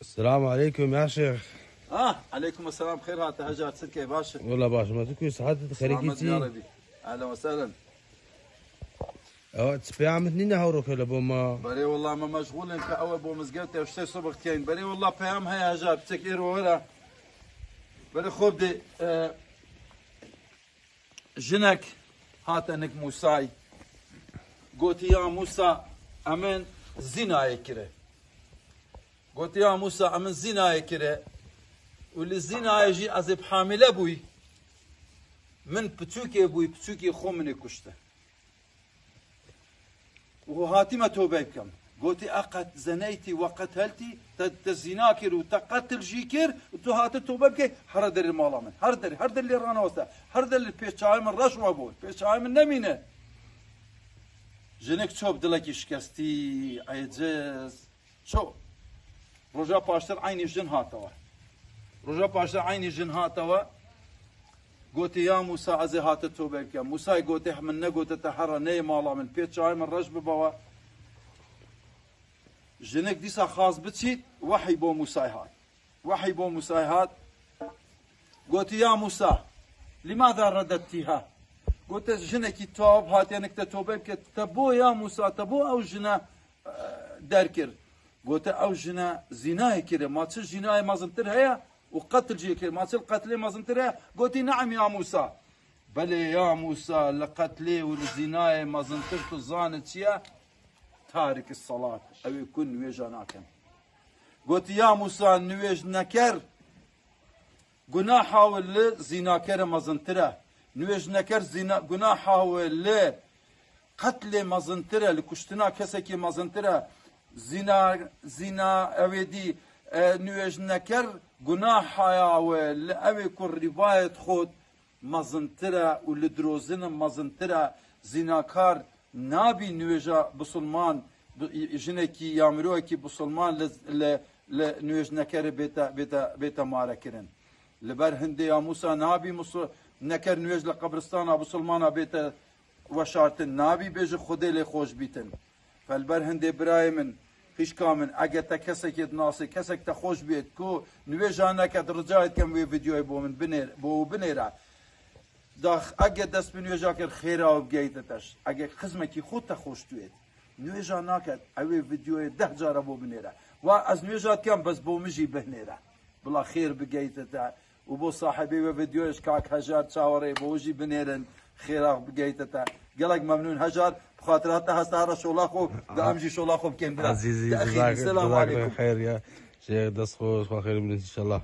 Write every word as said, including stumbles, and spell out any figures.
Selamu aleykum ya şêx. Ah, aleykum selam, xêr hate Hejar, çi dikey, baş e? Wela baş, ma tu ku saet xerîkî Selamet çi? Ya Rebî. Ehlen ve sehlen. Ewa, ti peyamit nîne hewro kele bo ma. Berê wela me meşgûl in, ke ew bo mizgewt ew ştê subix keyn. Berê wela peyam heye Hejar, piçek êro were. Berê xo bidê, e, jinek hate nik Mûsay. Gotî ya Mûsa, emin zînayê kire. Gotî ya Mûsa, emin zînayê kire. Û li zînayê jî ez ê bi hamîle bûy. Min piçûkê bûy, piçûkê xo min ê kuşte. Û hatî me tobe bikim. Gotî, eqet zeneytî we qeteltî, te, te zîna kir û te qetil jî kir û tu hate tobe bikey, here derê mala min. Her derê, her derê lê raneweste. Her derê li pêş çavê min reş we bû. Pêş çavê min nemîne. Jinik çop dilekî şikestî, eciz. Ço. Roja paştir eynî jin hatewe. Roja paştir eynî jin hatewe. Gotê, ya Mûsa, ez ê hate tobe bikim. Mûsayê gotê, min negote te here neyê mala min, pê çavê min reş bibe we. Jinik dîsa xwest biçît, wehî bo Mûsayê hat. Wehî bo Mûsayê hat. Gotî, ya Mûsa, lîmada redettîha? Gote, jinekî top hatiye nik te tobe bike, te bo ya Mûsa, te bo ew jine, e, derkir? Gote, ew jine zînayê kire, ma çi zînayê mezintir heye? Û qetil jî kir, ma çi li qetilê mezintir heye? Gotî, neem ya Mûsa. Belê ya Mûsa, li qetlê û li zînayê mezintir tu zanî çi ye? Tariki salat, ew ê ku nûêja nakin. Gotî, ya Mûsa, nûêj neker, gunaha we li zînakere mezintir e. Nûêj neker zîna, gunaha we li qetlê mezintir e, li kuştina kesekî mezintir e. Zîna, zîna, ew ê dî, e, nûêj neker, gunaha ya we li ew ê ku rîbayet xwe mezintir e û li dirozin mezintir e. Zînakar nabî nûêja bisilman, bi-, jinekî ya mirovekî bisilman li, li, li nûêj nekerê bête, bête, bête mare kirin. Li ber hindê ya Mûsa nabî Mûsa neker nûêj li qebristana bisilmana bête weşartin, nabî bêje Xwedê lê xweş bîtin. Fel ber hindê birayê min, xîşka min, ege te kesekê dinasê, kesek te xweş bêt, ku nûêja neket, rica dikim wê vîdyoyê bo min binêr-, bo binêre. Dax, ege dest bi nûêja kir, xêra we bigeyte te. Ege xizmekî xwe te xweş duyêt, nûêja naket, ew ê vîdyoyê deh cara bo binêre. Wa ez nûêja dikim, bes bo min jî bihnêre. Bila xêr bigeyte te. Û bo sahibê we vîdyoyê ji kak Hejar çawarê bo jî binêrin, xêra bigeyte te. Gelek memnûn Hejar, bi xatira te hesta here şola xwe, da em jî şola xwe bikên bira. Azîzî, Te exîrî, cezak, selamu cezak aleykum. Xeyr ya. Şêx, dest xwe, xwe xêr bidin inşallah.